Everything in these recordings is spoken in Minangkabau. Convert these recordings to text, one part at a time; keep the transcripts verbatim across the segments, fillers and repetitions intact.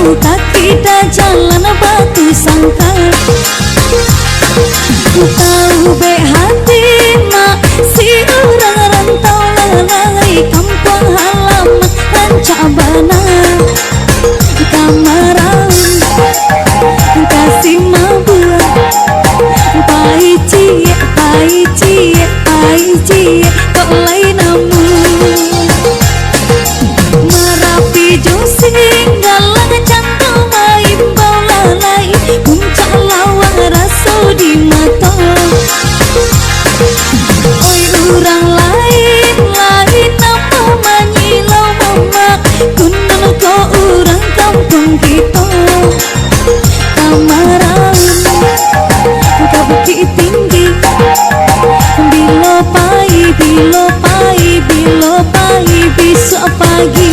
Takida jalan batu sangka. Taubek hati mak, si urang rantau lalai kampuang halaman rancak bana. Ka maraun, ka simabuang, pai ciek, pai ciek, pai ciek, kok lai namuah. Marapi jo Singgalang cando maimbau lalai, puncak lawang raso di mato. Oi urang lain, lain namo manyilau mamak, kunun ko urang kampuang kito. Ka maraun, ka Bukik Tinggi. Bilo pai, bilo pai, bilo pai bisuak pagi.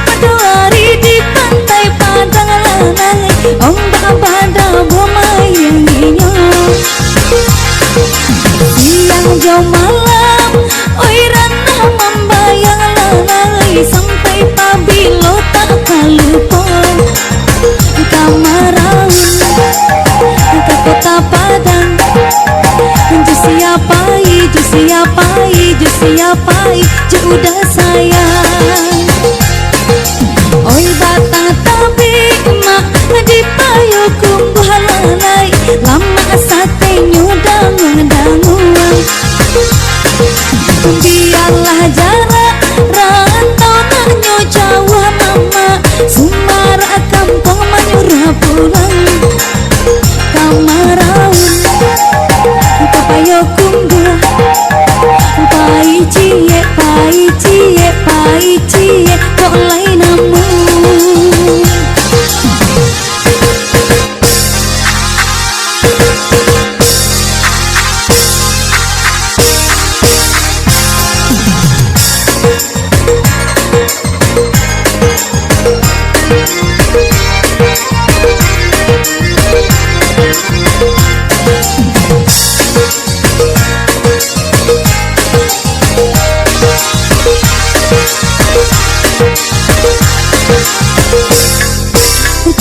Pado ari di Pantai Padang Lanai, ombak bada bamain inyo. Siang jo malam, oi ranah mambayang lalai, sampai pabilo tak kalupo. Ka maraun, ka Kota Padang, jo sia pai, jo sia pai, jo sia pai, jo uda sayang. Oi batang tabik mak, di Payokumbuah lalai, lamak satenyo danguang-danguang. Bialah jarak rantau nak nyo jauah mamak, sumarak kampuang manyuruah pulang. Ka maraun, ka Payokumbuah, pai ciek, pai ciek, pai ciek, kok lai namuah.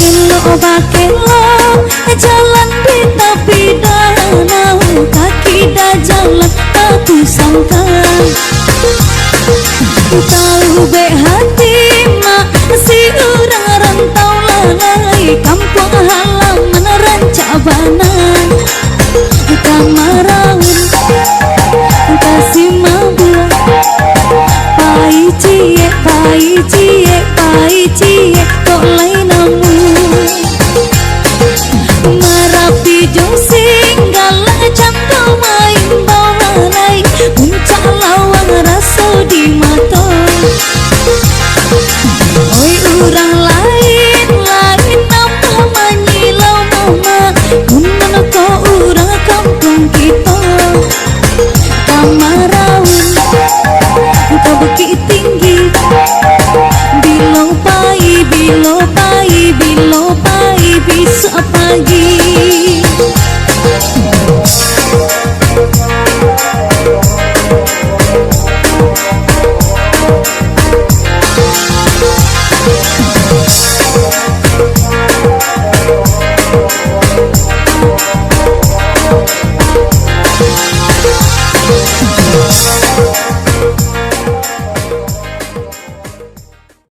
Kelok bakelok jalan di tapi danau, takida jalan batu sangka. Taubek hati mak, si urang rantau lalai, kampuang halaman rancak bana. Ka maraun, ka simabuang, pai ciek, pai ciek, pai ciek, kok lai namuah. Marapi jo